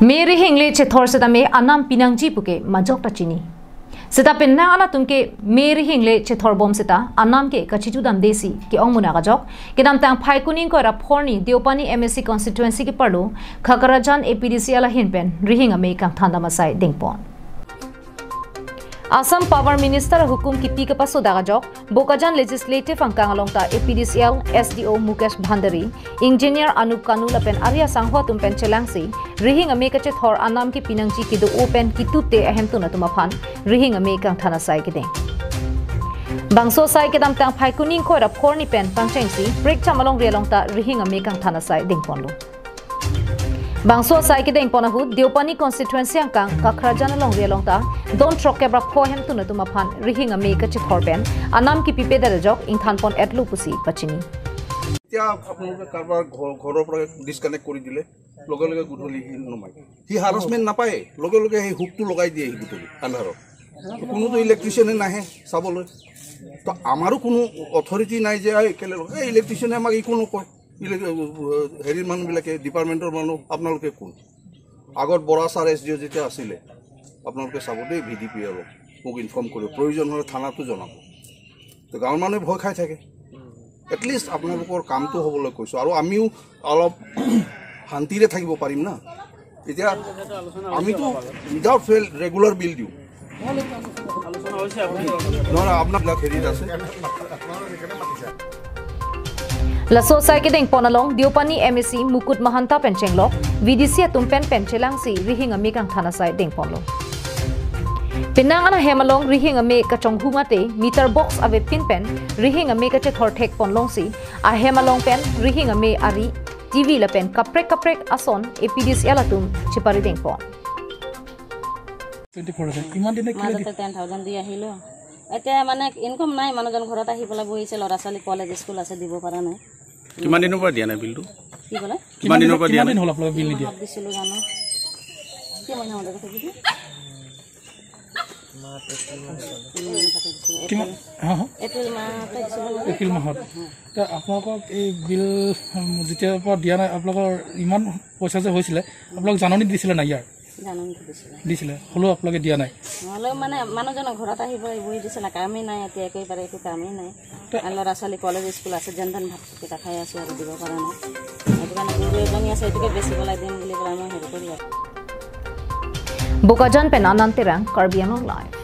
Meri hingle che thor seta me anam pinangji puke majok ta chini seta penna ana tumke meri hingle che thor bom seta anam ke kachitu dam desi ke ongmuna gajok ke dam tang phai kuning ko ra phorni Deopani MSc constituency ke parlo Khagrajan APDC ala hinpen rihinga me kang thanda masai dingpon Assam Power Minister hukum ki pi kapaso dagajok Bokajan Legislative angkang along ta APDCL SDO Mukesh Bhandari Engineer Anup Kanu lapen Arya Sanghwa tumpen chelangsi rihing ame kache thor anam ki pinangji ki do open ki tute ahem tuna tumaphan rihing ame kang thana sai ki ding bangso sai ke dam tang phai kuning ko ra phorni pen pangchengsi break chamalong rialong ta rihing ame kang thana sai ding ponlo Bangso sai ke deng pona hu Deopani constituency angkang Kakrajan along rialong ta don trok ke bra pho hem tuna tumaphan rihing ame ka chi thorpen anam ki pipe da jok ingthan pon etlu pusi pachini এতিয়া আপোনালোকে কাৰোবাৰ ঘৰৰ পৰা disconnect কৰি দিলে লগে লগে গুধলি নমাই সি হাৰাসমেন্ট নাপায় লগে লগে সেই হুকটো লগাই দিয়ে সি গুধলি আন্ধাৰত কোনোতো ইলেক্ট্ৰিচিয়ানে নাহে চাবলৈ তো আমাৰো কোনো অথৰিটি নাই যে এই ইলেক্ট্ৰিচিয়ানে আমাক একো নকয় হেৰিৰ মানুহবিলাকে ডিপাৰ্টমেণ্টৰ মানুহ আপোনালোকে কোন আগত বৰা ছাৰ এছ ডি অ' যেতিয়া আছিলে আপোনালোকে চাব দেই ভি ডি পি অলপ মোক ইনফৰ্ম কৰিব প্ৰয়োজন হ'লে থানাটো জনাব তো গাঁৱৰ মানুহে ভয় খাই থাকে এটলিষ্ট আপোনালোকৰ কামটো হ'বলৈ কৈছোঁ আৰু আমিও অলপ শান্তিৰে থাকিব পাৰিম না এতিয়া আমিতো উইদাউট ফেইল ৰেগুলাৰ বিল দিওঁ নহয় আপোনাক হেৰিত আছে Laso sai ke deng ponalong Deopani MSc Mukut Mahanta penchenglok VDC atumpen penchelangsi rihing ame kang thana sai deng ponlo Pinang ana hemalong rihing ame ka chonghuma te meter box ave pin pen rihing ame ka che thor thek ponlong si a hemalong pen rihing ame ari TV la pen kaprek kaprek ason APDC alatum chipari deng pon 24,000 ইমান দিনে কি 10,000 দি আহিলো এতিয়া মানে income নাই মানুহজন ঘৰত আহি পেলাই বহিছে ল'ৰা ছোৱালী কলেজ স্কুল আছে দিব পৰা নাই কিমান দিনৰ পৰা দিয়া নাই বিলটো কি বলে কিমান দিনৰ পৰা দিয়া নাই হল আপোনালোকে বিল নিদিয়া দিছিলো জানো কি মহিনা মতে কথা কি এপ্ৰিল মাহত আপোনালোকক এই বিল যেতিয়াৰ পৰা দিয়া নাই আপোনালোকৰ ইমান পইচা যে হৈছিলে আপোনালোক জাননী দিছিলে নাই ইয়াৰ দিছিলে হ'লেও আপোনালোকে দিয়া নাই হ'লেও মানে মানুহজনৰ ঘৰত আহিব বহি দিছিলে কামেই নাই এতিয়া একেবাৰে একো কামেই নাই ল'ৰা ছোৱালী কলেজ স্কুল আছে যেন তেন ভাতকেইটা খাই আছোঁ আৰু দিব পৰা নাই সেইটো কাৰণে গৰু এজনী আছে সেইটোকে বেচি পেলাই দিম বুলি পেলাই মই হেৰি কৰি আছোঁ Bokajan pen Ananterang Karbi Anglong live.